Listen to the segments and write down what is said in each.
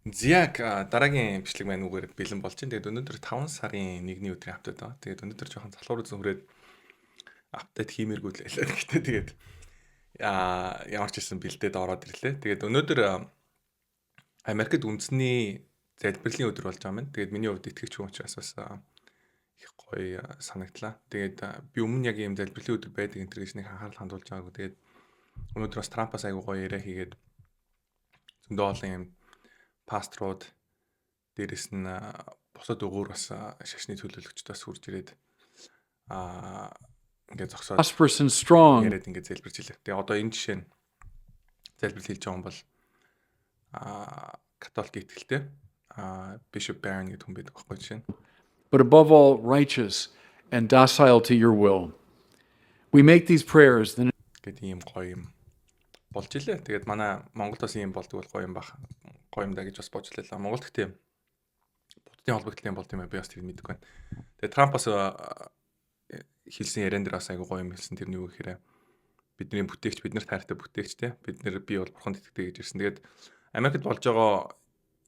Зяг дараагийн бичлэг маань үгээр бэлэн болж байна. Тэгээд өнөөдөр 5 сарын 1-ний өдрийн update байгаа. Тэгээд өнөөдөр жоохон залхуур үзэн хүрээд update хиймээргүй л байлаа. Гэхдээ тэгээд ямар ч хэлсэн бэлдээд ороод ирлээ. Тэгээд өнөөдөр Америкт үндэсний залбирлын өдөр болж байгаа юм. Тэгээд миний хувьд итгэгч хүн учраас бас их гоё санагдлаа. Тэгээд би өмнө яг ийм залбирлын өдөр байдаг энэ төр гэж нэг анхаарал хандуулж байгаагүй. Тэгээд өнөөдөр бас Трампаас айгуу гоё яриа хийгээд, зөндөө олон юм пасторууд, дээрэс нь бусад өгөөр бас шашны төлөөлөгчд бас хурж ирээд ингээд зогсоод prosperous and strong. яриад ингээд залбирч илээ. Тэгээ одоо энэ жишээ нь залбирал хийж байгаа юм бол католик итгэлтэй Bishop Barron гэдэг хүн байдаг байхгүй, жишээ нь. But above all, righteous and docile to your will. We make these prayers in Гэдэг ийм гоё юм болж илээ. Тэгээд манай Монголд бас ийм болдог бол гоё юм бах. Гоё юм да гэж бас бодж лээ. Монголд гэхдээ буддын холбогдлын болд юм аа, би бас тэр мэдэхгүй байна. Тэгээд Трамп бас хэлсэн яриан дээр бас айгу гоё юм хэлсэн. Тэр нь юу гэхээр бидний бүтээгч, бид нарт хайртай бүтээгч те. Бид нэр, би бол бурханд итгэдэг гэж ирсэн. Тэгээд Америкт болж байгаа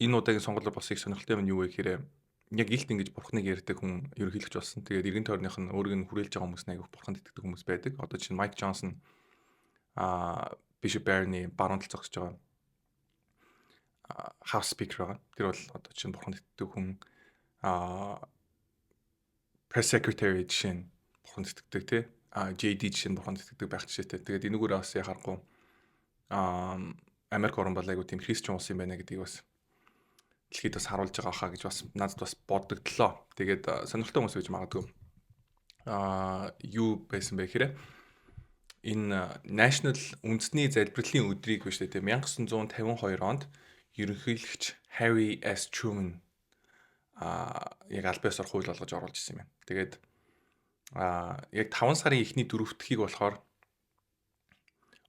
энэ удаагийн сонголоор бас их сонирхолтой юм нь юу вэ гэхээр яг илт ингэж бурхныг ярьдаг хүн ерөнхийлөгч болсон. Тэгээд эргэн тойрных нь өөрийг нь хүрээлж байгаа хүмүүс нь айгу бурханд итгэдэг хүмүүс байдаг. Одоо чинь Майк Джонсон Bishop Barron-ы баруун тал зогсож байгаа House Speaker байгаа. Тэр бол одоо чинь бурханд итгэдэг хүн, press secretary жишээ нь бурханд итгэдэг тий. JD жишээ нь бурханд итгэдэг байх жишээтэй. Тэгээд энэгээр бас яхаарахгүй Америк орн бол айгу тийм христчин улс юм байна гэдгийг бас дэлхийд бас харуулж байгаа хаа гэж бас надад бас бодогдлоо. Тэгээд сонирхолтой хүмүүс гэж магадгүй. Юу байсан бэ гэхээр энэ National үндэсний залбирлын өдрийг биш үү, 1952 онд ерөнхийлөгч Harry S. Truman яг албан ёсоор хууль болгож оруулж ирсэн юм байна. Тэгээд яг 5 сарын эхний дөрөвдөхийг болохоор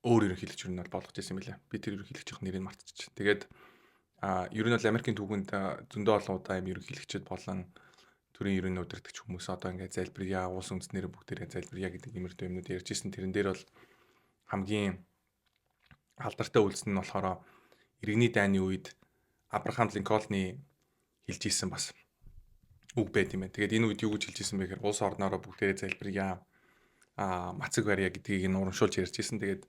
өөр ерөнхийлөгч юу нь бол болгож ирсэн юм билээ. Би тэр ерөнхийлөгчийн нэрийг мартчих. Тэгээд ер нь бол Америкийн түүхэнд зөндөө олон удаа юм ерөнхийлөгчд болон төрийн ерөнхий удирдагч хүмүүс одоо ингээд залбирая, улс үндэстнэрээ бүгдээрээ залбирая гэдэг иймэрхүү юмнууд ярьж ирсэн. Тэрэн дээр бол хамгийн алдартай үйлдэл нь болохоор иргэний дайны үед Абрахам Линкольны хэлж исэн бас үг байт юм байна. Тэгээд энэ үед юу гэж хэлж исэн бэ гэхээр улс орноороо бүгдээрээ залбирая, мацаг барья гэдгийг нь урамшуулж ярьж исэн. Тэгээд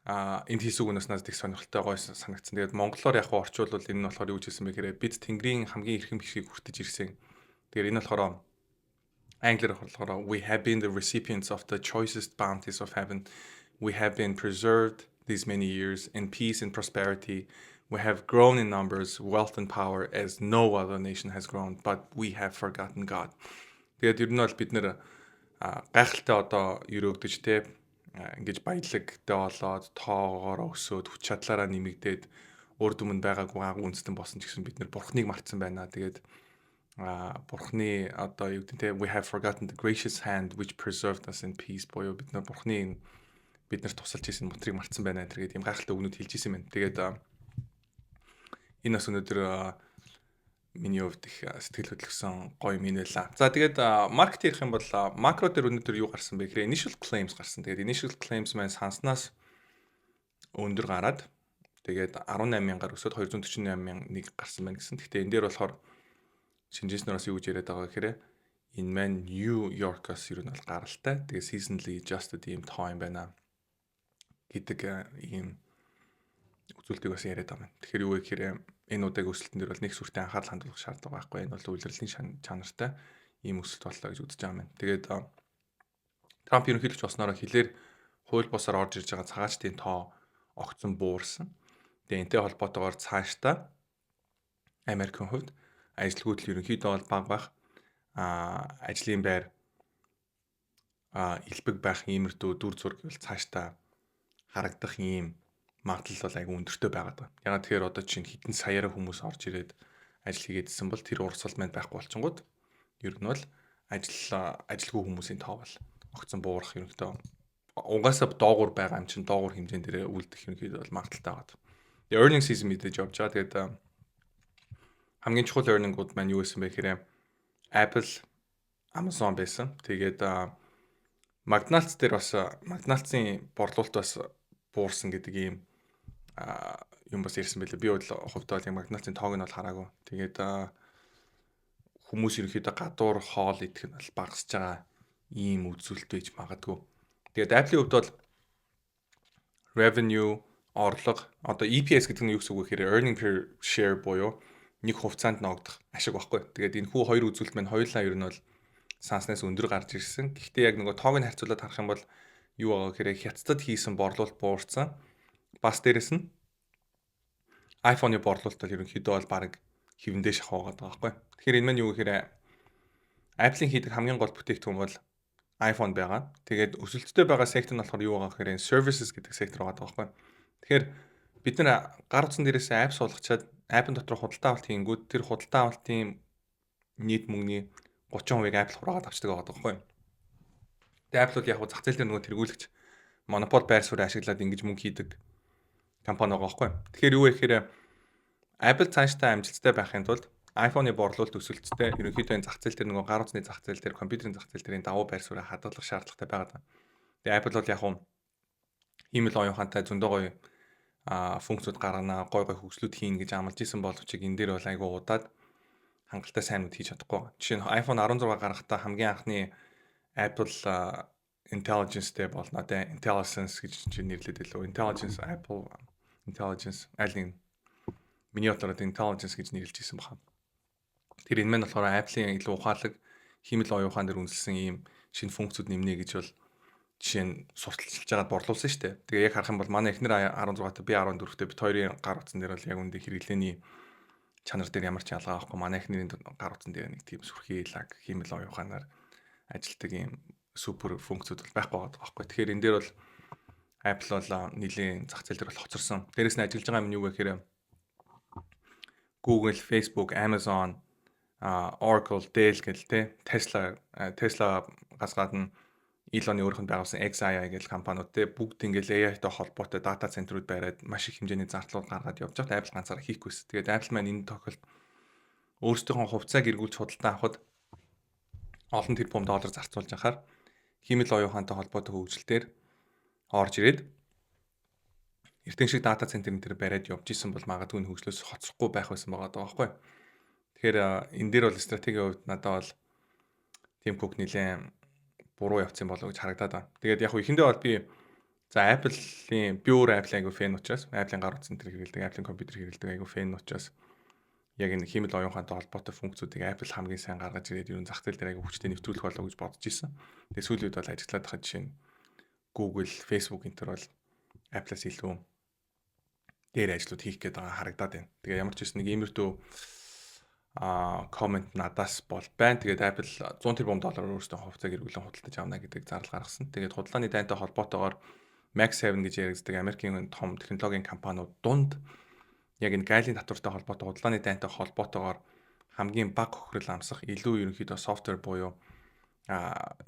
энд хийсэн үгнээс надад их сонирхолтой, гоё санагдсан. Тэгээд монголоор яг орчуулвал энэ нь болохоор юу гэж хэлсэн бэ гэхээр бид Тэнгэрийн хамгийн эрхэм бишгийг хүртэж ирсэн. Тэгэхээр энэ болохоор англиар болохоор "We have been the recipients of the choicest bounties of heaven. We have been preserved these many years in peace and prosperity. We have grown in numbers, wealth and power as no other nation has grown, but we have forgotten God." Тэгээд ер нь бол бид нэр гайхалтай одоо өрөөгдөж те, ингэж баялагтай болоод, тоогоороо өсөөд, хүч чадлаараа нэмэгдээд, урд өмнө байгаагүй агуу үндэстэн болсон ч гэсэн бид нэр бурхныг мартсан байна. Тэгээд бурхны одоо юу гэдэг те, "We have forgotten the gracious hand which preserved us in peace" буюу бид нар бурхны бид нарт тусалж исэн мутрыг мартсан байна тэргээд ийм гайхалтай үгнүүд хэлж исэн юм байна. Тэгээд энэ бас өнөөдөр миний хувьд их сэтгэл хөдлөсөн гоё юм байлаа. За, тэгээд market ярих юм бол макро дээр өнөөдөр юу гарсан бэ гэхээр initial claims гарсан. Тэгээд initial claims маань санснаас өндөр гараад, тэгээд 18 мянгаар өсөөд 248 мянга нэг гарсан байна гэсэн. Гэхдээ энэ дээр болохоор шинжээснээс юу гэж яриад байгаа гэхээр энэ маань Нью Йоркоос ер нь бол гаралтай. Тэгээ seasonally adjusted ийм тоо юм байна гэдэг ийм үзүүлэлтийг бас яриад байгаа юм. Тэгэхээр юу вэ гэхээр энэ удаагийн өсөлтөн дээр бол нэг сүртэй анхаарал хандуулах шаардлага байхгүй. Энэ бол улирлын чанартай ийм өсөлт боллоо гэж үзэж байгаа юм байна. Тэгээд Трамп ерөнхийлөгч болсноороо хилээр хууль бусаар орж ирж байгаа цагаачдын тоо огцон буурсан. Тэгээ энэтэй холбоотойгоор цаашдаа Америкийн хувьд ажилгүйдэл ерөнхийдөө бол бага байх, ажлын байр элбэг байх иймэрдүү дүр зураг бол цаашдаа харагдах ийм магадлал бол айгүй өндөртэй байгаад байгаа. Ягаад тэгэхээр одоо чинь хэдэн саяараа хүмүүс орж ирээд ажил хийгээдсэн бол тэр урсгал маань байхгүй болчингууд ер нь бол ажилгүй хүмүүсийн тоо бол огцон буурах, ерөнхийдөө угаасаа доогуур байгаа юм чинь доогуур хэмжээнд дээр үлдэх ерөнхийдөө бол магадлалтай байгаа. Тэгээ earning season мэдээж явж байгаа. Тэгээд хамгийн чухал earning-ууд маань юу байсан бэ гэхээр Apple, Amazon байсан. Тэгээд McDonald's дээр бас McDonald's-ын борлуулалт бас буурсан гэдэг ийм юм бас ярьсан байлээ. Би бол хувьд бол яг McDonald's-ын тоог нь бол хараагүй. Тэгээд хүмүүс ерөнхийдөө гадуур хоол идэх нь бол багасж байгаа ийм үзүүлэлт байж магадгүй. Тэгээд Apple-ийн хувьд бол revenue, орлого, одоо EPS гэдэг нь юу гэсэн үг вэ гэхээр earning per share буюу нэг хувьцаанд ногдох ашиг баггүй. Тэгээд энэ хүү хоёр үзүүлэлт маань хоёулаа ер нь бол санснаас өндөр гарч ирсэн. Гэхдээ яг нөгөө тоог нь харьцуулаад харах юм бол юу байгаа гэхээр Хятадд хийсэн борлуулалт буурсан. Бас дээрэс нь iPhone-ы борлуулалт бол ерөнхийдөө бол баг хэвэндээ шахуу байгаа байхгүй. Тэгэхээр энэ маань юу гэхээр Apple-ийн хийдэг хамгийн гол бүтээгдэхүүн бол iPhone байгаа. Тэгээд өсөлттэй байгаа сектор нь болохоор юу байгаа гэхээр services гэдэг сектор байгаа байхгүй. Тэгэхээр бид нар гар утсан дээрээс app суулгачаад app-ын дотор худалдаа авалт хийнгүүт тэр худалдаа авалтын нийт мөнгөний 30%-ыг Apple хураагаад авчдаг байгаа байхгүй. Тэгээ Apple бол яг зах зээл дээр нөгөө тэргүүлэгч монопол байр суурь ашиглаад ингэж мөнгө хийдэг компани байгаа байхгүй. Тэгэхээр юу вэ гэхээр Apple цаашдаа амжилттай байхын тулд iPhone-ы борлуулалт өсөлттэй, ерөнхийдөө энэ зах зээл дээр, нөгөө гар утасны зах зээл дээр, компьютерийн зах зээл дээр энэ давуу байр сууриа хадгалах шаардлагатай байгаа. Тэгээ Apple бол яг хуу хиймэл оюун ухаантай зөндөө гоё функцүүд гаргана, гой гой хөгжлүүд хийнэ гэж амлаж исэн боловч энэ дээр бол айгүй удаад хангалттай сайн үд хийж чадахгүй. Жишээ нь iPhone 16 гаргахдаа хамгийн анхны Apple Intelligence-тэй болно те, Intelligence гэж чи нэрлэдэг лөө. Intelligence, Apple Intelligence аль нэг, миний бодлоор Intelligence гэж нэрлэж исэн баха. Тэр энэ маань болохоор Apple-ийн илүү ухаалаг хиймэл оюун ухаан дээр үндэслэн ийм шинэ функцүүд нэмнэ гэж бол жишээ нь сурталчилж байгаад борлуулсан шүү дээ. Тэгээ яг харах юм бол манай эхнэр 16 та, би 14-тэй, бид хоёрын гар утсан дээр бол яг үндэ хэрэглээний чанар дээр ямар ч ялгаа авахгүй. Манай эхнэрийн гар утсан дээр нэг тийм сүрхий лаг хиймэл оюун ухаанаар ажилтдаг ийм супер функцүүд бол байхгүй байгаа байхгүй. Тэгэхээр энэ дээр бол Apple бол нэлийн зах зээл дээр бол хоцорсон. Дээрээс нь ажиллаж байгаа юм нь юу вэ гэхээр Google, Facebook, Amazon, Oracle, Dell гэл те, Tesla, Tesla-гаас гадна Elon-ы өөрийнх нь байгуулсан XAI гэх компаниуд те, бүгд ингээл AI-тай холбоотой дата центрүүд бариад маш их хэмжээний зардлууд гаргаад явж байхад Apple ганцаараа хийхгүйсэн. Тэгээд Apple маань энэ тохиолдолд өөрсдийнхөө хувьцааг эргүүлж худалдан авахд олон тэрбум доллар зарцуулж байхаар хиймэл оюун ухаантай холбоотой хөгжилтөөр орж ирээд эртэн шиг дата центрын тэр бариад явж исэн бол магадгүй энэ хөгжлөөс хоцрохгүй байх байсан байгаа даа байхгүй. Тэгэхээр энэ дээр бол стратегийн хувьд надад бол Tim Cook нэлээд буруу явцсан болов уу гэж харагдаад байна. Тэгээд яг эхэндээ бол би за Apple-ийн, би өөрөө Apple айгу fan учраас, Apple-ийн гар утсан тэр хэрэглэдэг, Apple-ийн компьютер хэрэглэдэг айгу fan учраас яг энэ хиймэл оюун ухаантай холбоотой функцүүдийг Apple хамгийн сайн гаргаж ирээд ер нь зах зээл дээр айгу хүчтэй нэвтрүүлэх болов гэж бодож исэн. Тэгээд сүүлийн үед бол ажиглаад байхад жишээ нь Google, Facebook энэ төр бол Apple-аас илүү дээр ажлууд хийх гээд байгаа харагдаад байна. Тэгээ ямар ч байсан нэг иймэрдүү comment надаас бол байна. Тэгээд Apple 100 тэрбум доллараар өөрсдөө хувьцааг эргүүлэн худалдаж авна гэдэг зардал гаргасан. Тэгээд худалдааны дайнтай холбоотойгоор Mag 7 гэж яригддаг Америкийн том технологийн компаниуд дунд яг энэ гайлийн татвартай холбоотой худалдааны дайнтай холбоотойгоор хамгийн бага хохирол амсах, илүү ерөнхийдөө software буюу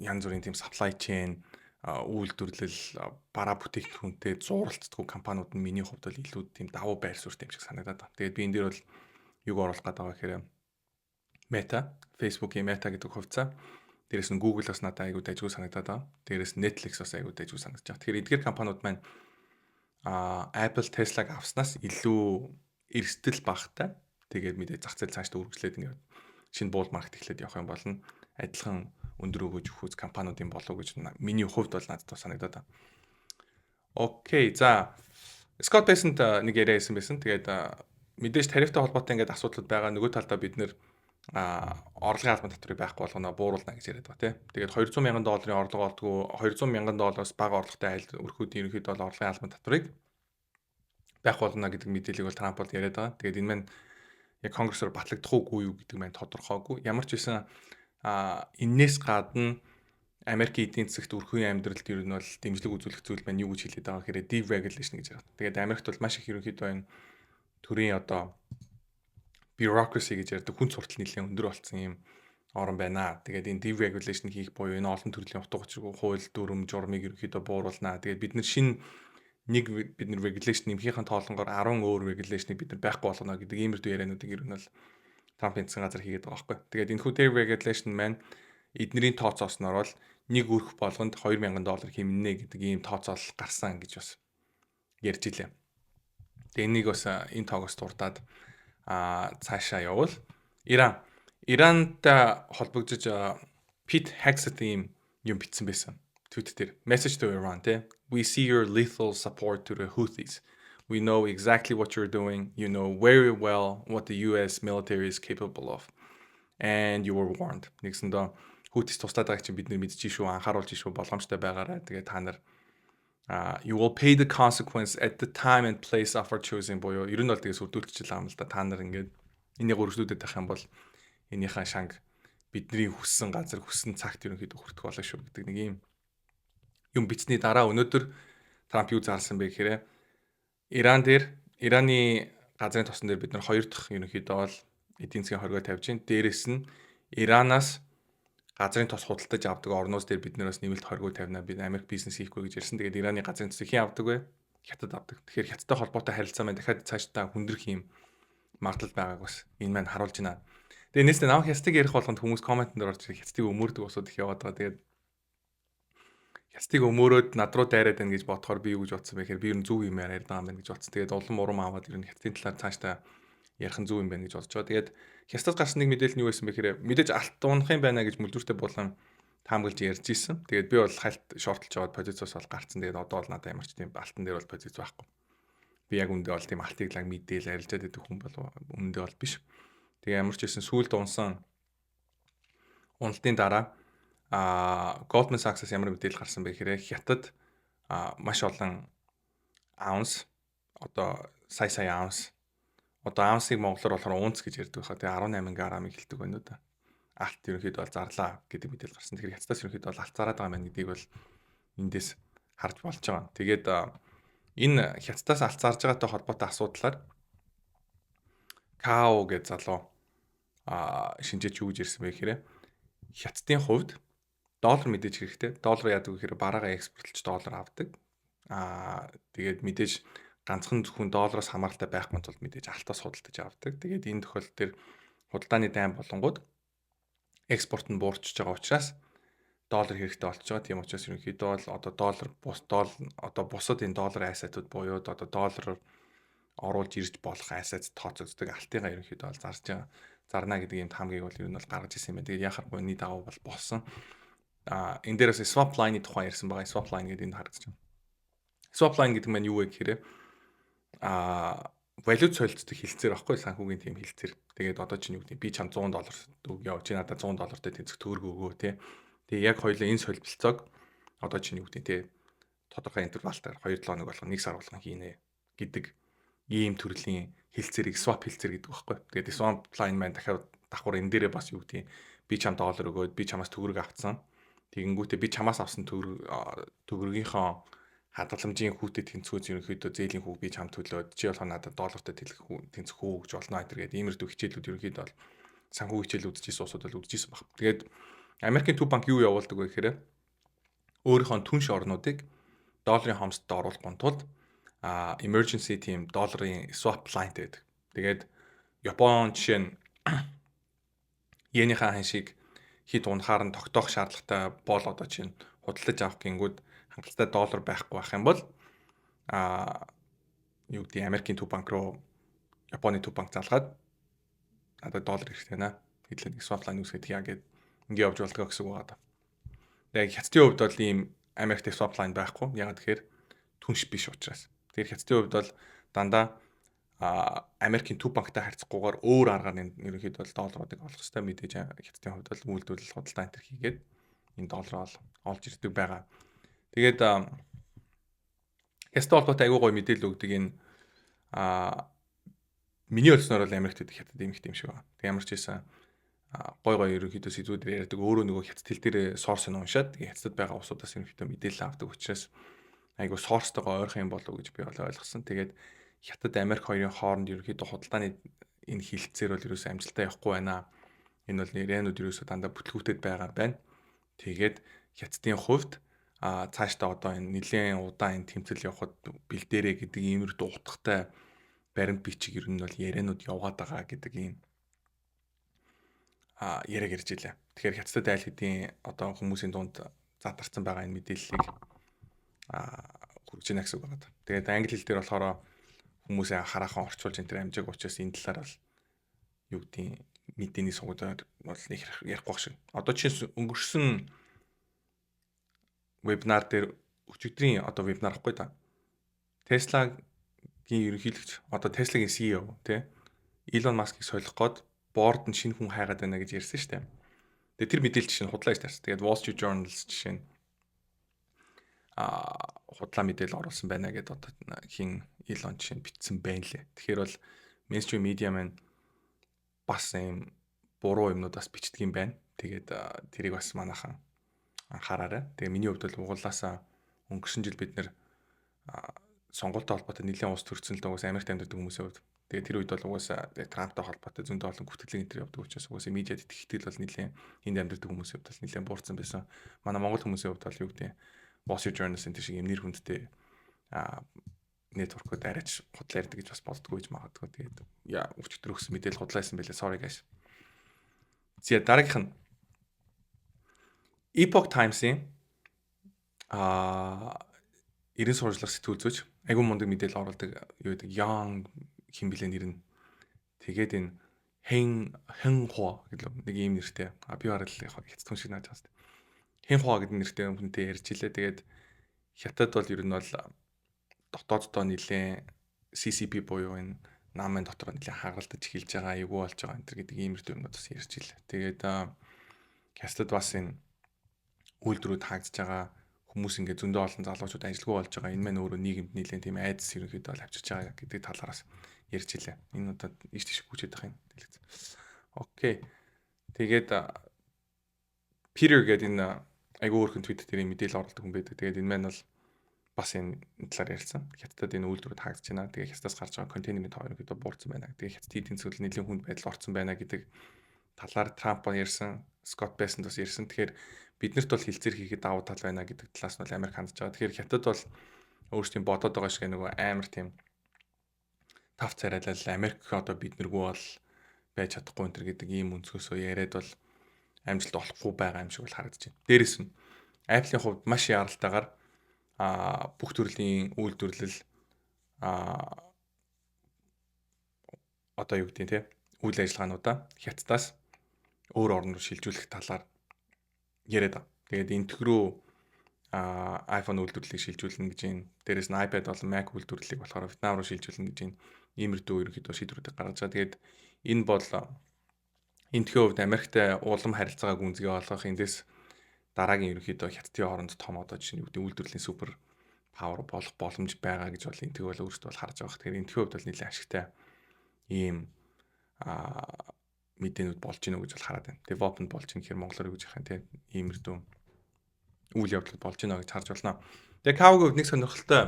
янз бүрийн тийм supply chain, үйлдвэрлэл, бараа бүтээгдэхүүнтэй зууралцдаггүй компаниуд нь миний хувьд бол илүү тийм давуу байр суурьтай юм шиг санагдаад байна. Тэгээд би энэ дээр бол юг оруулах гэдэг байгаа гэхээр Meta, Facebook-ийн Meta гэдэг хувьцаа. Дээрээс нь Google бас надад айгүй дайжгүй санагдаад байгаа. Дээрээс нь Netflix бас айгүй дайжгүй санагдаж байгаа. Тэгэхээр эдгээр компаниуд маань Apple, Tesla-г авснаас илүү эрсдэл багатай. Тэгээд мэдээ зах зээл цаашдаа үргэлжлээд ингээд шинэ bull market эхлээд явах юм болно. Адилхан өндөр өгөөж өгөх компаниудын болов гэж миний хувьд бол надад санагдаад байна. Окей, за Scott Bessent нэг яриа хийсэн байсан. Тэгээд мэдээж тарифтай холбоотой ингээд асуудлууд байгаа. Нөгөө талдаа бид нэр орлогын албан татварыг байхгүй болгоно, бууруулна гэж яриад байгаа тийм. Тэгээд 200 мянган долларын орлого олдгоо, 200 мянган доллароос бага орлоготой айл өрхүүдийн ерөнхийдөө бол орлогын албан татварыг байхгүй болно гэдэг мэдээллийг бол Трамп бол яриад байгаа. Тэгээд энэ маань яг конгрессоор батлагдах уугүй юу гэдэг маань тодорхойгүй. Ямар ч байсан энээс гадна Америкийн эдийн засагт, өрхөн амьдралд ер нь бол дэмжлэг үзүүлэх зүйл маань юу гэж хэлээд байгаа гэхээр deregulation гэж яриад. Тэгээд Америкт бол маш их ерөнхийдөө энэ төрийн одоо bureaucracy гэж ярьдаг хүн суртал нэлээд өндөр болсон юм орн байна. Тэгээд энэ deregulation хийх буюу энэ олон төрлийн утга учиргүй хууль дүрм журмыг ерөнхийдөө бууруулнаа. Тэгээд бид нар шинэ нэг бид нар regulation нэмхийнхэн тоолонгоор 10 өөр regulation-ыг бид нар байхгүй болгоно гэдэг иймэрдүү яриануудыг ер нь бол Трампын засгийн газар хийгээд байгаа байхгүй. Тэгээд энэхүү deregulation маань эднэрийн тооцоосноор бол нэг өрх болгонд 2000 доллар хэмнэнэ гэдэг ийм тооцоолол гарсан гэж бас ярьж илээ. Тэгээ энийг бас энэ тоогоос дурдаад цаашаа явбал Ирантай холбогдож Pete Hegseth ийм юм бичсэн байсан. Tweet дээр "Message to Iran" те, "We see your lethal support to the Houthis. We know exactly what you're doing. You know very well what the US military is capable of. And you were warned." Нэгсэндээ Houthis туслаад байгааг чинь бид нар мэдчихэж шүү, анхааруулж шүү, болгоомжтой байгаарай. Тэгээ та нар "You will pay the consequence at the time and place of our choosing" буюу ер нь бол тэгээ сүрдүүлчихэл байгаа юм л да. Та нар ингээд энийг өргөжлүүлээд байх юм бол энийхээ шанг бидний хүссэн газар, хүссэн цагт ерөнхийдөө хүртэх болно шүү гэдэг нэг юм юм бичсэний дараа өнөөдөр Трамп юу зарласан бэ гэхээр Иран дээр, Ираны газрын тосон дээр бид нар хоёр дахь ерөнхийдөө бол эдийн засгийн хоригоо тавьж байна. Дээрээс нь Иранаас газрын тос худалдаж авдаг орнууд дээр бид нэрээс нэмэлт хоригоо тавина. Бид Америк бизнес хийхгүй гэж ярьсан. Тэгээд Ираны газрын тосыг хэн авдаг вэ? Хятад авдаг. Тэгэхээр Хятадтай холбоотой харилцаа маань дахиад цаашдаа хүндрэх юм магадлал байгааг бас энэ маань харуулж байна. Тэгээ энэс намайг Хятадыг ярих болгонд хүмүүс comment эн дээр орж ирэх, Хятадыг өмөрдөг усуд их яваад байгаа. Тэгээд Хятадыг өмөрөөд над руу дайраад байна гэж бодохоор би юу гэж бодсон бэ гэхээр би ер нь зөв юм яриад байгаа юм байна гэж бодсон. Тэгээд улам урам аваад ер нь Хятадын талаар цаашдаа ярих нь зөв юм байна гэж бодож байгаа. Тэгээд Хятадд гарсан нэг мэдээлэл нь юу байсан бэ гэхээр мэдээж алт унах юм байна гэж мүлдвэртэй болон таамаглаж ярьж исэн. Тэгээд би бол хальт short лж аваад позициоос бол гарцсан. Тэгээд одоо бол надад ямар ч тийм алтан дээр бол позиц байхгүй. Би яг үндэ бол тийм алтыг лаг мэдээл арилжаад байдаг хүн бол үндэ бол биш. Тэгээ ямар ч байсан сүүлд унсан уналтын дараа Goldman Sachs-аас ямар мэдээлэл гарсан бэ гэхээр Хятад маш олон ounce, одоо сая сая ounce, одоо ounce-ыг монголоор болохоор унц гэж ярьдаг байхаа. Тэгээ 18 грамыг хэлдэг байна уу да. Алт ерөнхийдөө бол зарлаа гэдэг мэдээлэл гарсан. Тэгэхээр Хятадаас ерөнхийдөө бол алт зараад байгаа юм байна гэдгийг бол эндээс харж болж байгаа. Тэгээд энэ Хятадаас алт зарж байгаатай холбоотой асуудлаар Као гэж залуу шинжээч юу гэж ярьсан бэ гэхээр Хятадын хувьд доллар мэдээж хэрэгтэй. Доллар яадаг вэ гэхээр бараагаа экспортлж доллар авдаг. Тэгээд мэдээж ганцхан зөвхөн доллароос хамааралтай байхгүй тул мэдээж алтаас худалдаж авдаг. Тэгээд энэ тохиолдол дээр худалдааны дайн болонгууд экспорт нь буурчж байгаа учраас доллар хэрэгтэй болчихж байгаа. Тийм учраас ерөнхийдөө бол одоо доллар бус доллар, одоо бусад энэ доллар asset ууд буюу одоо доллараар оруулж ирж болох asset тооцогддог алтыгаа ерөнхийдөө бол зарж байгаа, зарна гэдэг ийм таамгийг бол ер нь бол гаргаж ирсэн юм байна. Тэгээд яхахгүй энэний дагуу бол болсон. Энэ дээрээс swap line-ы тухай ярьсан байгаа. Swap line гэдэг энд харагдаж байна. Swap line гэдэг маань юу вэ гэхээр валют солилцдог хэлцээр байхгүй, санхүүгийн тийм хэлцээр. Тэгээд одоо чинь юу гэдэг, би чам 100 доллар өгье. Чи надад 100 доллартай тэнцэх төгрөг өгөө те. Тэгээ яг хоёулаа энэ солилцоог одоо чинь юу гэдэг те, тодорхой interval таар 2-7 хоног болгон, 1 сар болгон хийнэ гэдэг ийм төрлийн хэлцээрийг swap хэлцээр гэдэг байхгүй. Тэгээд swap line маань дахиад давхар энэ дээрээ бас юу гэдэг, би чам доллар өгөөд би чамаас төгрөг авцсан. Тэгэнгүүтээ би чамаас авсан төгрөгийнхөө хадгаламжийн хүүтэй тэнцвүүц ерөнхийдөө зээлийн хүүг би чам төлөөд, чи болохоор надад доллартай тэлэх тэнцэх хүү гэж болно энэ гэдэг иймэрхүү хичээлүүд ерөнхийдөө бол санхүү хичээл үзчихсэн улсууд бол үзчихсэн баг. Тэгээд Америкийн төв банк юу явуулдаг вэ гэхээр өөрийнхөө түнш орнуудыг долларын хомсдод оруулахгүй тулд emergency team долларын swap line гэдэг. Тэгээд Япон жишээ нь йенийхээ ханшийг хэд унахаар нь тогтоох шаардлагатай бол одоо чинь худалдаж авах гингүүд хангалттай доллар байхгүй байх юм бол юу гэдэг, Америкийн төв банк руу Японы төв банк залгаад надад доллар хэрэгтэй байна. Хэдлээ нэг swap line үүсгээд яа гэд ингэ явж болдгоо гэсэн үг байна. Тэгээ Хятадын хувьд бол ийм Америкт swap line байхгүй. Ягаад гэхээр түнш биш учраас. Тэгэхээр Хятадын хувьд бол дандаа Америкийн төв банктай харьцахгүйгээр өөр аргаар ерөнхийдөө бол долларуудыг олох хэрэгтэй. Мэдээж Хятадын хувьд бол үйлдвэрлэл, худалдаа энэ төр хийгээд энэ доллароо олж ирдэг байгаа. Тэгээд Хятадтай холбоотой айгүй гоё мэдээлэл өгдөг энэ миний ойлгосноор бол Америкт байдаг Хятад эмэгтэй юм шиг байна. Тэг ямар ч байсан гой гой ерөнхийдөө сэдвүүдээр ярьдаг. Өөрөө нөгөө хятад хэл дээр source нь уншаад, тэгээ Хятадд байгаа улсуудаас ерөнхийдөө мэдээлэл авдаг учраас айгүй source тойгоо ойрхон юм болов уу гэж би бол ойлгосон. Тэгээд Хятад, Америк хоёрын хооронд ерөнхийдөө худалдааны энэ хилцээр бол ерөөсөө амжилттай явахгүй байна. Энэ бол ярианууд ерөөсөө дандаа бүтлгүүтэд байгаа байна. Тэгээд Хятадын хувьд цаашдаа одоо энэ нэлээд удаан энэ тэмцэл явахад бэлдээрэ гэдэг иймэрхүү утгатай баримт бичиг ер нь бол ярианууд яваад байгаа гэдэг ийм яриаг ярьж илээ. Тэгэхээр Хятадд айл хэдийн одоо хүмүүсийн дунд задарсан байгаа энэ мэдээллийг хүргэж байна гэсэн үг байна. Тэгээд англи хэл дээр болохоор Хүмүүсээ хараахан орчуулж энэ төр амжааг учраас энэ талаар бол юу гэдгийг мэдээний сувгаар бол нэг ярихгүй шиг. Одоо чинь өнгөрсөн вебинар дээр, өчигдрийн одоо вебинар ахгүй та. Tesla-гийн ерөнхийлөгч, одоо Tesla-гийн CEO тий, Elon Musk-ыг солих гээд board нь шинэ хүн хайгаад байна гэж ярьсан шүү дээ. Тэгээ тэр мэдээлэл жишээ нь худлаа гэж тарсан. Тэгээд Wall Street Journal жишээ нь худлаа мэдээлэл оруулсан байна гэдээ одоо хин Elon жишээ нь бичсэн байна лээ. Тэгэхээр бол mainstream media маань бас ийм буруу юмнууд бас бичдэг юм байна. Тэгээд тэрийг бас манайхан анхаараарай. Тэгээ миний хувьд бол угуулаасаа өнгөрсөн жил бид нэр сонгуультай холбоотой нэлээд улс төрсөн л дээ, угаасаа Америкт амьдардаг хүмүүсийн хувьд. Тэгээ тэр үед бол угаасаа Трамптай холбоотой зөндөө олон гүтгэлэг энэ төр явдаг учраас угаасаа медиад итгэх итгэл бол нэлээд энд амьдардаг хүмүүсийн хувьд бол нэлээд буурсан байсан. Манай Монгол хүмүүсийн хувьд бол юу гэдэг Wall Street Journal энэ шиг юм нэр хүндтэй network ууд арайч худлаа ярьдаг гэж бас боддгоо гэж магадгүй. Тэгээд яа, өчигдөр өгсөн мэдээлэл худлаасан байлээ. Sorry, guys. За, дараагийнх нь Epoch Times-ийн 90 сурвалжлах сэтгүүл зүйч, айгүй мундаг мэдээлэл оруулдаг юу гэдэг Yang хин блэ нэр нь. Тэгээд энэ Хэн Хэн Хуа гэдэг нэг ийм нэртэй. А би бараг л яг хятад хүн шиг нааж байгаа юм. Хэн Хуа гэдэг нэртэй хүнтэй ярьж илээ. Тэгээд Хятад бол ер нь бол дотооддоо нэлээд CCP буюу энэ намын дотор нэлээд хагалдаж эхэлж байгаа, эвгүй болж байгаа энэ гэдэг иймэрхүү юмнууд бас ярьж илээ. Тэгээд Хятад бас энэ үйлдвэрүүд хаагдж байгаа, хүмүүс ингээд зөндөө олон залуучууд ажилгүй болж байгаа. Энэ маань өөрөө нийгэмд нэлээд тийм айдас ерөнхийдөө бол авчирч байгаа гэдэг талаараас ярьж илээ. Энэ удаад ийш тийш гүчээд байх юм. Okay. Тэгээд Peter гэдэг энэ айгүй өөрхөн Twitter дээр мэдээлэл оруулдаг хүн байдаг. Тэгээд энэ маань бол бас энэ талаар ярьсан. Хятадд энэ үйлдвэрүүд хаагдж байна. Тэгээ Хятадаас гарч байгаа контейнерын тоо ерөнхийдөө буурсан байна. Тэгээ Хятад эдийн засаг нэлээд хүнд байдал орсон байна гэдэг талаар Трамп ярьсан, Скотт Бессент бас ярьсан. Тэгэхээр биднэрт бол хэлцээр хийхэд давуу тал байна гэдэг талаас нь бол Америк хандж байгаа. Тэгэхээр Хятад бол өөрсдийн бодоод байгаа шиг нөгөө амар тийм тав царайлал Америк одоо биднэргүй бол байж чадахгүй энэ гэдэг ийм өнцгөөсөө яриад бол амжилт олохгүй байгаа юм шиг бол харагдаж байна. Дээрэс нь Apple-ийн хувьд маш яралтайгаар бүх төрлийн үйлдвэрлэл одоо юу гэдэг те үйл ажиллагаануудаа Хятадаас өөр орн руу шилжүүлэх талаар яриад байгаа. Тэгээд энтх рүү iPhone үйлдвэрлэлийг шилжүүлнэ гэж байна. Дээрээс нь iPad болон Mac үйлдвэрлэлийг болохоор Вьетнам руу шилжүүлнэ гэж байна. Иймэрдүү ерөнхийдөө шийдвэрүүдийг гаргаж байгаа. Тэгээд энэ бол энтхийн хувьд Америктай улам харилцаагаа гүнзгий олгох, эндээс дараагийн ерөнхийдөө Хятадын оронд том одоо жишээ нь юу гэдэг үйлдвэрлэлийн super power болох боломж байгаа гэж бол энтхэг бол өөрсдөө бол харж байгаа. Тэгэхээр энтхийн хувьд бол нэлээд ашигтай ийм мэдээнүүд болж гинэ гэж бол хараад байна. Development болж гин гэхээр монголоор юу гэж яах юм те, иймэрдүү үйл явдлууд болж гинэ гэж харж байна. Тэгээ Кавагийн хувьд нэг сонирхолтой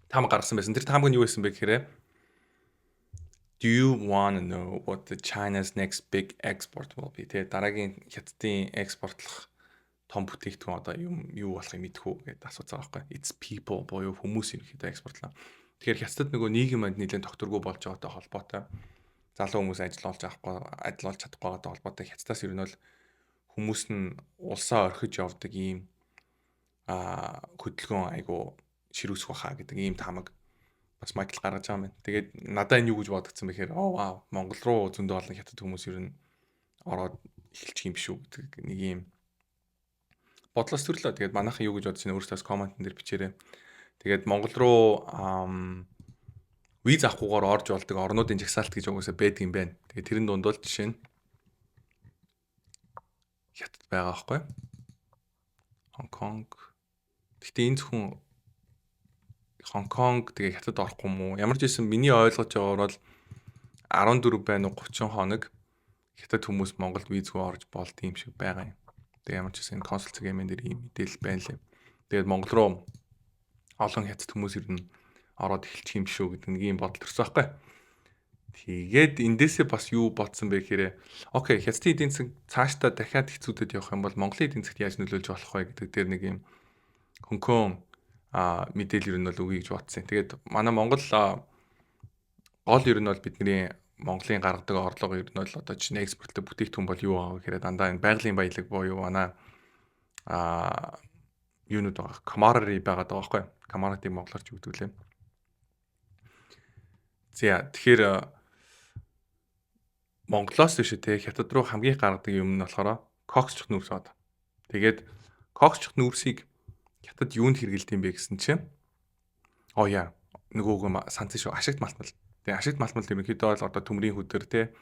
таамаг гаргасан байсан. Тэр таамаг нь юу байсан бэ гэхээр "Do you want to know what the China's next big export will be?" Тэгээ дараагийн Хятадын экспортлох том бүтээгдэхүүн одоо юм юу болохыг мэдэх үү гэдээ асууж байгаа байхгүй. It's people буюу хүмүүс ерөнхийдөө экспортлоо. Тэгэхээр Хятадд нөгөө нийгэм манд нэлээд тогтворгүй болж байгаатай холбоотой, залуу хүмүүс ажил олж авахгүй, ажил олж чадахгүй байгаатай холбоотой Хятадаас ер нь бол хүмүүс нь улсаа орхиж явдаг ийм хөдөлгөөн айгу ширүүсэх баха гэдэг ийм таамаг бас Майкл гаргаж байгаа юм байна. Тэгээд надаа энэ юу гэж бодогдсон бэ гэхээр оо вау, Монгол руу зөндөө олон хятад хүмүүс ер нь ороод эхэлчих юм биш үү гэдэг нэг ийм бодлоос төрлөө. Тэгээд манайхан юу гэж бодож байна, өөрсдөөс comment эн дээр бичээрэй. Тэгээд Монгол руу виз авахгүйгээр орж болдог орнуудын жагсаалт гэж угаасаа байдаг юм байна. Тэгээд тэрэн дунд бол жишээ нь Хятад байгаа байхгүй. Хонконг. Гэхдээ энэ зөвхөн Хонконг тэгээ Хятад орохгүй юм уу? Ямар ч байсан миний ойлгож байгаагаар бол 14 байна уу, 30 хоног Хятад хүмүүс Монголд визгүй орж болд юм шиг байгаа юм. Тэгээ ямар ч байсан энэ консул цагийн дээр ийм мэдээлэл байна лээ. Тэгээд Монгол руу олон хятад хүмүүс ер нь ороод эхэлчих юм шүү гэдэг нэг ийм бодол төрсөн байхгүй. Тэгээд эндээсээ бас юу бодсон бэ гэхээр okay, Хятадын эдийн засаг цаашдаа дахиад хэцүүдэд явах юм бол Монголын эдийн засагт яаж нөлөөлж болох вэ гэдэг дээр нэг юм хөнкөн мэдээлэл ер нь бол өгье гэж бодсон. Тэгээд манай Монгол гол ер нь бол бидний Монголын гаргадаг орлого ер нь бол одоо чинь экспортлог бүтээгдэхүүн бол юу байгаа гэхээр дандаа энэ байгалийн баялаг буюу манай юунууд байгаа, commodity байгаад байгаа байхгүй. Commodity монголоор ч юу гэдэг лээ. За, тэгэхээр Монголоос биш те, Хятад руу хамгийн их гаргадаг юм нь болохоор коксчих нүүрс бод. Тэгээд коксчих нүүрсийг Хятад юунд хэрэглэдэг юм бэ гэсэн чинь, оо яа, нөгөөгөө санацсан шүү, ашигт малтмал. Тэгээ ашигт малтмал ерөнхийдөө бол одоо төмрийн хүдэр те,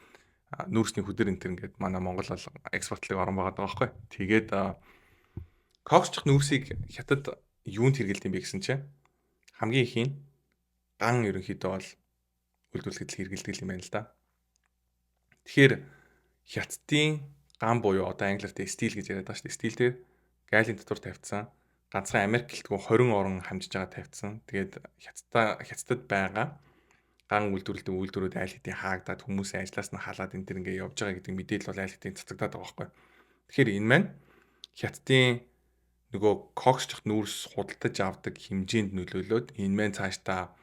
нүүрсний хүдэр энэ төр ингээд манай Монгол бол экспортлог орон байгаа байхгүй. Тэгээд коксчих нүүрсийг Хятад юунд хэрэглэдэг юм бэ гэсэн чинь хамгийн их нь ган ерөнхийдөө бол үйлдвэрлэхэд хэрэглэдэг юм байна л да. Тэгэхээр Хятадын ган буюу одоо англиар тэ steel гэж яриад байгаа шүү дээ. Steel дээр галийн дотор тавьчихсан, ганцхан Америк гэлтгүй 20 орон хамжиж байгаа тавьчихсан. Тэгээд Хятадд байгаа ган үйлдвэрлэдэг үйлдвэрүүд айл хэдийн хаагдаад, хүмүүсийн ажлаас нь халаад, энэ төр ингээ явж байгаа гэдэг мэдээлэл бол айл хэдийн цацагдаад байгаа байхгүй. Тэгэхээр энэ маань Хятадын нөгөө коксчих нүүрс худалдаж авдаг хэмжээнд нөлөөлөөд, энэ маань цаашдаа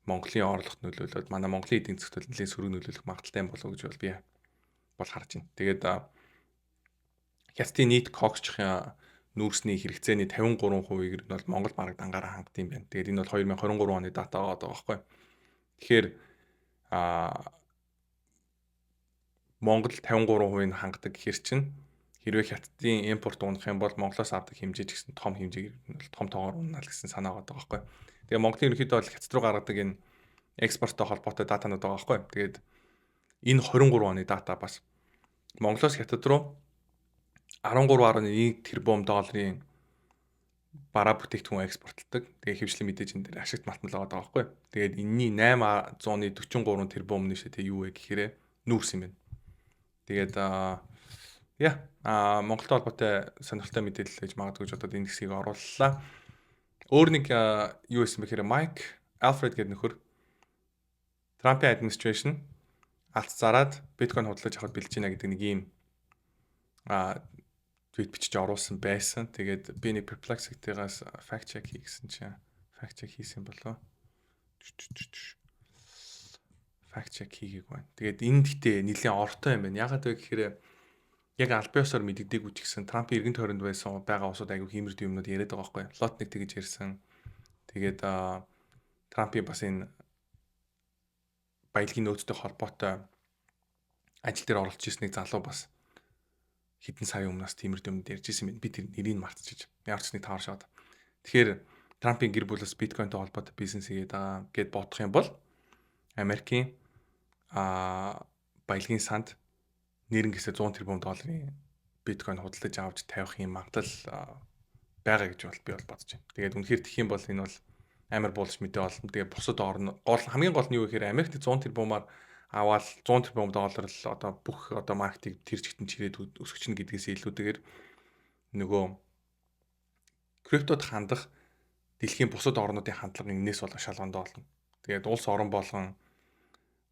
Монголын орлогот нөлөөлөөд, манай Монголын эдийн засгт нэлээд сөрөг нөлөөлөх магадлалтай юм болов уу гэж бол би бол харж байна. Тэгээд Хятадын нийт коксчих нүүрсний хэрэгцээний 53%-ийг нь бол Монгол бараг дангаараа хангадаг юм байна. Тэгээд энэ бол 2023 оны дата байгаа байхгүй. Тэгэхээр Монгол 53% нь хангадаг гэхэр чинь хэрвээ Хятадын импорт унах юм бол Монголоос авдаг хэмжээ ч гэсэн том хэмжээгээр нь бол том тоогоор унана л гэсэн санаа байгаа байхгүй. Тэгээ Монголын ерөнхийдөө бол Хятад руу гаргадаг энэ экспорттой холбоотой датанууд байгаа байхгүй. Тэгээд энэ 23 оны дата бас Монголоос Хятад руу 13.1 тэрбум долларын бараа бүтээгдэхүүн экспортлдог. Тэгээ хөвчлэн мэдээж энэ дээр ашигт малтмал байгаа байхгүй. Тэгээд энэний 843 тэрбум нь шээ юу вэ гэхээр нүүрс юм байна. Тэгээд яа, Монголтой холбоотой сонирхолтой мэдээлэл гэж магадгүй гэж бодоод энэ хэсгийг орууллаа. Өөр нэг юу байсан бэ гэхээр Mike Alfred гэдэг нөхөр Трампын administration алт зараад биткойн худалдаж авахд бэлдэж байна гэдэг нэг ийм твит бичиж оруулсан байсан. Тэгээд би нэг Perplexity-гаас fact check хийсэн чинь fact check хийсэн болоо. Fact check хийгээг байна. Тэгээд энэ гэхдээ нэлийн ортой юм байна. Ягаад вэ гэхээр яг албан ёсоор мэддэггүй ч гэсэн Трампын эргэн тойронд байсан байгаа улсууд айгүй хиймэрд юмнууд яриад байгаа байхгүй. Лотник тэгж ярьсан. Тэгээд Трампын бас энэ баялагын нөөцтэй холбоотой ажил дээр оролцож ирснийг залуу бас хэдэн сарын өмнөөс тиймэрхүү юмд ярьж ирсэн юм. Би тэр нэрийг мартчихж. Ямар ч нэг таар шаад. Тэгэхээр Трампын гэр бүлээс биткойнтой холбоотой бизнес хийгээд байгаа гэд бодох юм бол Америкийн баялагын санд нэрнгээсээ 100 тэрбум долларын биткойн худалдаж авч тавих юм магадлал байгаа гэж бол би бол бодож байна. Тэгээд үнэхээр тэх юм бол энэ бол амар буулж мэдээ болно. Тэгээд бусад орн гол, хамгийн гол нь юу гэхээр Америкт 100 тэрбумаар аваад 100 тэрбум доллар л одоо бүх одоо маркетыг тэр чигтэн чирээд өсгөчнө гэдгээс илүүтэйгээр нөгөө криптод хандах дэлхийн бусад орнуудын хандлага энэс бол шалгондоо болно. Тэгээд улс орон болгон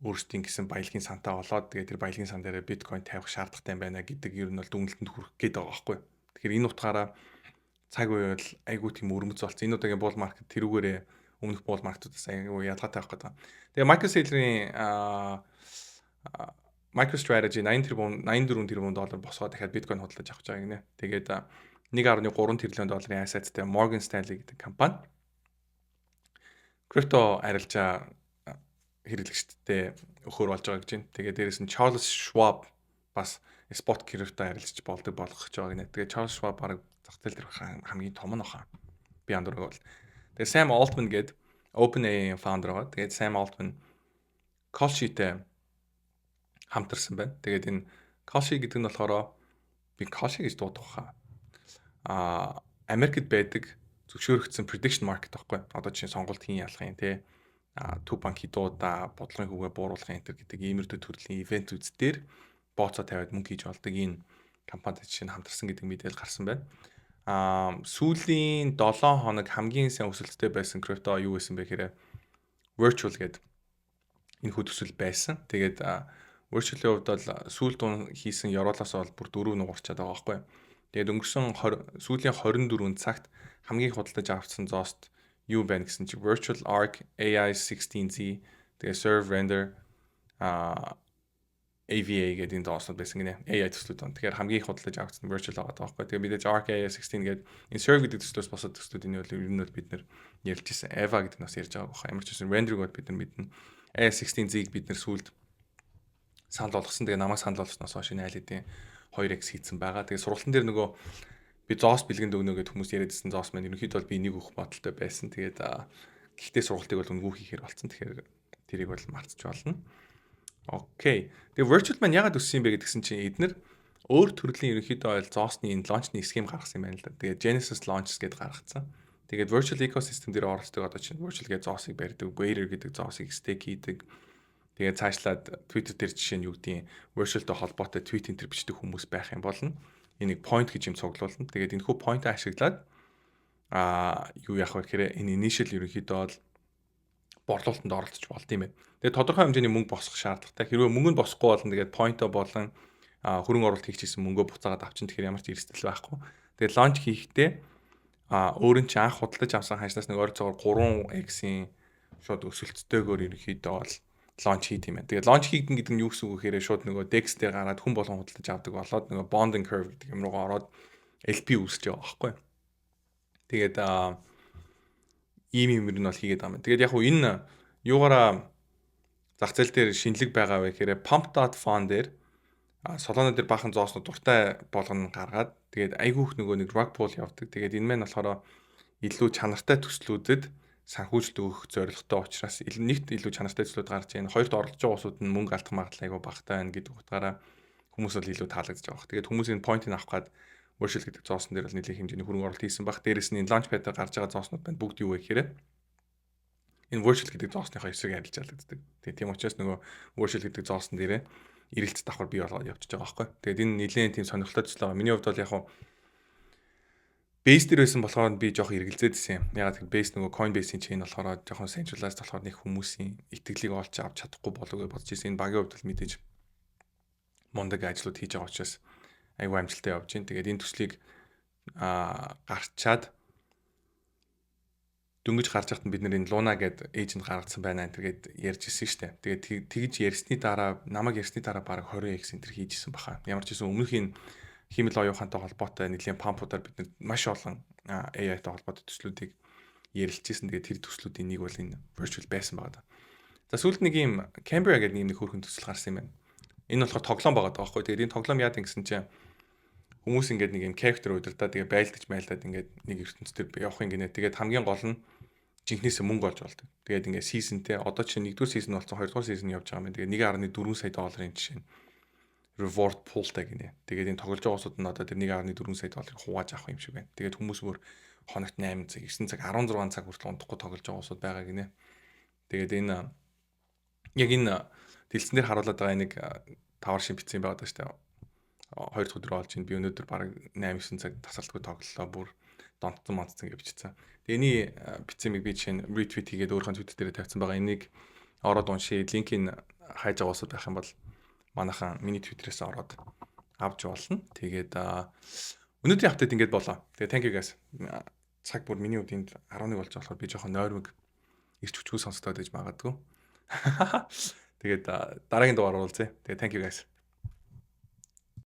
өөрсдийн гэсэн баялагын сантаа олоод, тэгээд тэр баялагын сан дээр биткойн тавих шаардлагатай юм байна гэдэг ер нь бол дүгнэлтэнд хүрэх гээд байгаа байхгүй. Тэгэхээр энэ утгаараа цаг үе бол айгүй тийм өрмөц болсон. Энэ удаагийн bull market тэрүүгээрээ өмнөх bull market-уудаас айгүй ялгаатай байх гэдэг. Тэгээ Michael Saylor-ийн MicroStrategy 80 тэрбум, 84 тэрбум доллар босгоо дахиад биткойн худалдаж авах гэж байгаа гинэ. Тэгээд 1.3 триллион долларын asset-тэй Morgan Stanley гэдэг компани крипто арилжаа хэрэглэгчдтэй өхөр болж байгаа гэж байна. Тэгээд дээрэс нь Charles Schwab бас spot крипто арилжиж болдог болгох гэж байгаа гинэ. Тэгээд Charles Schwab бараг зах зээл дээр хамгийн том нь баха. Би андуураг бол. Тэгээд Sam Altman гээд OpenAI founder байгаа. Тэгээд Sam Altman Kalshi-тэй хамтарсан байна. Тэгээд энэ Kalshi гэдэг нь болохоор би Kalshi гэж дуудах хаа. Америкт байдаг зөвшөөрөгдсөн prediction market байхгүй. Одоо жишээ сонгуульд хэн ялах юм те. Төв банк хідуудаа бодлогын хүүгээ бууруулах энэ гэдэг иймэрхүү төрлийн event үүд дээр бооцоо тавиад мөнгө хийж болдог энэ компанид жишээ нь хамтарсан гэдэг мэдээлэл гарсан байна. Сүүлийн 7 хоног хамгийн сайн өсөлттэй байсан крипто юу байсан бэ гэхээр Wirtual гэдэг энэ хүү төсөл байсан. Тэгээд Wirtual-ийн хувьд бол сүүлд хийсэн ёроолоос бол бүр дөрөв нугарчаад байгаа байхгүй. Тэгээд өнгөрсөн 20, сүүлийн 24 цагт хамгийн худалдаж авсан зоост юу байна гэсэн чи Wirtual, Arc, AI16Z, тэгээ Serve, Render, AVA гэдэг энэ зооснууд байсан гинэ. AI төслүүд байна. Тэгэхээр хамгийн их худалдаж авсан Wirtual байгаа байхгүй. Тэгээ мэдээж Arc, AI16 гэдэг энэ Serve гэдэг төслөөс босод төслүүд энэ бол ер нь бол бид нэр ярьж ирсэн. Eva гэдэг нь бас ярьж байгаа байхгүй. Ямар ч байсан Render-ыг бол бид нар мэднэ. A16Z-г бид нэр сүүлд санал болгосон. Тэгээ намайг санал болгосноос хойш энэ аль хэдийн 2x хийцэн байгаа. Тэгээ сургалтын дээр нөгөө би зоос бэлгэнд өгнө гэдээ хүмүүс яриадсэн, зоос маань ерөнхийдөө бол би энийг өгөх бодолтой байсан. Тэгээд гэхдээ сургалтыг бол үнэгүй хийхээр болсон. Тэгэхээр тэрийг бол мартаж болно. Окей. Тэгээ Virtual маань ягаад өссөн юм бэ гэдгсэн чинь эднэр өөр төрлийн ерөнхийдөө бол зоосны энэ launch ны схем гаргасан юм байна л да. Тэгээд Genesis Launch гэдээ гаргацсан. Тэгээд virtual ecosystem дээр оролцдог, одоо чинь Virtual гэдэг зоосыг барьдаг, Waiter гэдэг зоосыг stake хийдэг. Тэгээд цаашлаад Twitter дээр жишээ нь юу гэдгийг virtual-тай холбоотой tweet энэ төр бичдэг хүмүүс байх юм болно. Энийг point гэж юм цуглуулна. Тэгээд энэхүү point-а ашиглаад юу яах вэ гэхээр энэ initial ерөнхийдөө бол борлуулалтанд оролцож болд юм байна. Тэгээд тодорхой хэмжээний мөнгө босгох шаардлагатай. Хэрвээ мөнгө нь босхгүй болно, тэгээд point-о болон хөрөнгө оруулалт хийчихсэн мөнгөө буцаагаад авчин, тэгэхээр ямар ч эрсдэл байхгүй. Тэгээд launch хийхдээ өөрийн чинь анх худалдаж авсан ханшнаас нэг ойролцоогоор 3x-ийн шууд өсөлттэйгээр ерөнхийдөө бол launch хийд юм байна. Тэгээд launch хийгдэн гэдэг нь юу гэсэн үг гэхээр шууд нөгөө DEX дээр гараад хүн болгон худалдаж авдаг болоод нөгөө bonding curve гэдэг юм руугаа ороод LP үүсэж байгаа байхгүй. Тэгээд ийм юм нь бол хийгээд байгаа юм. Тэгээд яг хуу энэ юугаараа зах зээл дээр шинэлэг байгаа вэ гэхээр pump.fun дээр Solana дээр баахан зооснууд дуртай болгоно гаргаад, тэгээд айгүйх нөгөө нэг rug pull явдаг. Тэгээд энэ мэн болохоор илүү чанартай төслүүдэд санхүүжилт өгөх зорилготой учраас нэгт илүү чанартай төслүүд гарч байна. Хоёрт оролцож байгаа улсууд нь мөнгө алдах магадлал айгүй багатай байна гэдэг утгаараа хүмүүс бол илүү таалагдж байгаа. Тэгээд хүмүүс энэ point-ыг авах гад Virtual гэдэг зоосон дээр бол нэлээд хэмжээний хөрөнгө оруулалт хийсэн баг. Дээрэс нь энэ launchpad дээр гарч байгаа зооснууд байна. Бүгд юу вэ гэхээр энэ Virtual гэдэг зоосныхоо эсрэг арилжаалагддаг. Тэгээд тийм учраас нөгөө Virtual гэдэг зоосон дээрээ эрэлт давхар бий болгоод явчихж байгаа байхгүй. Тэгээд энэ нэлээд тийм сонирхолтой төсөл байгаа. Миний хувьд бол яг хуу Base дээр байсан болохоор би жоох эргэлзээд исэн юм. Ягаад гэвэл Base нөгөө Coinbase-ийн chain болохоор жоохон centralized болохоор нэг хүмүүсийн итгэлийг олж авч чадахгүй болов гэж бодож исэн. Энэ багийн хувьд бол мэдээж мундаг ажлууд хийж байгаа учраас айгүй амжилттай явж байна. Тэгээд энэ төслийг гарчаад дөнгөж гарч байхад бид нэр энэ Luna гэдэг agent гаргацсан байна энэ тэгээд ярьж ирсэн шүү дээ. Тэгээд тэгж ярьсны дараа, намайг ярьсны дараа бараг 20x энэ төр хийжсэн баха. Ямар ч гэсэн өмнөх энэ хиймэл оюун ухаантай холбоотой нэлийн pump уудаар бид маш олон AI-тай холбоотой төслүүдийг ярилцчихсэн. Тэгээд тэр төслүүдийн нэг бол энэ Virtual байсан байгаа даа. За, сүүлд нэг юм Cambria гэдэг нэг хөөрхөн төсөл гарсан юм байна. Энэ болохоор тоглоом байгаа даа байхгүй. Тэгээд энэ тоглоом яадаг гэсэн чинь хүмүүс ингээд нэг юм character удирдаа, тэгээ байлдаж майлдаад ингээд нэг ертөнцийн явах юм гинэ. Тэгээд хамгийн гол нь жинхнээсээ мөнгө олж болдог. Тэгээд ингээд season тэй, одоо чинь нэгдүгээр season болсон, хоёрдугаар season явж байгаа юм. Тэгээд 1.4 сая долларын жишээ нь reward pool-тай гинэ. Тэгээд энэ тоглож байгаа улсууд нь одоо тэр 1.4 сая долларыг хувааж авах юм шиг байна. Тэгээд хүмүүс бүр хоногт 8 цаг, 9 цаг, 16 цаг хүртэл унтахгүй тоглож байгаа улсууд байгаа гинэ. Тэгээд энэ яг энэ дэлгэцэн дээр харуулад байгаа нэг тавар шин бичсэн байгаа даа штэ. Хоёр дахь өдөр олж ин би өнөөдөр бараг 8 9 цаг тасралтгүй тоглолоо, бүр донтсон монцсон гэж бичсэн. Тэгээ энэний бичсэн юмыг би жишээ нь retweet хийгээд өөрийнхөө Twitter дээр тавьсан байгаа. Энийг ороод уншия. Линкийг хайж байгаа улсууд байх юм бол манайхан миний Twitter-ээс ороод авч болно. Тэгээд өнөөдрийн update ингээд болоо. Тэгээд thank you, guys. Цаг бүр миний хувьд энд 11 болж болохоор би жоохон нойрмог ирч хүчгүй сонсдоод байж магадгүй. Тэгээд дараагийн дугаар уулзъя. Тэгээд thank you, guys.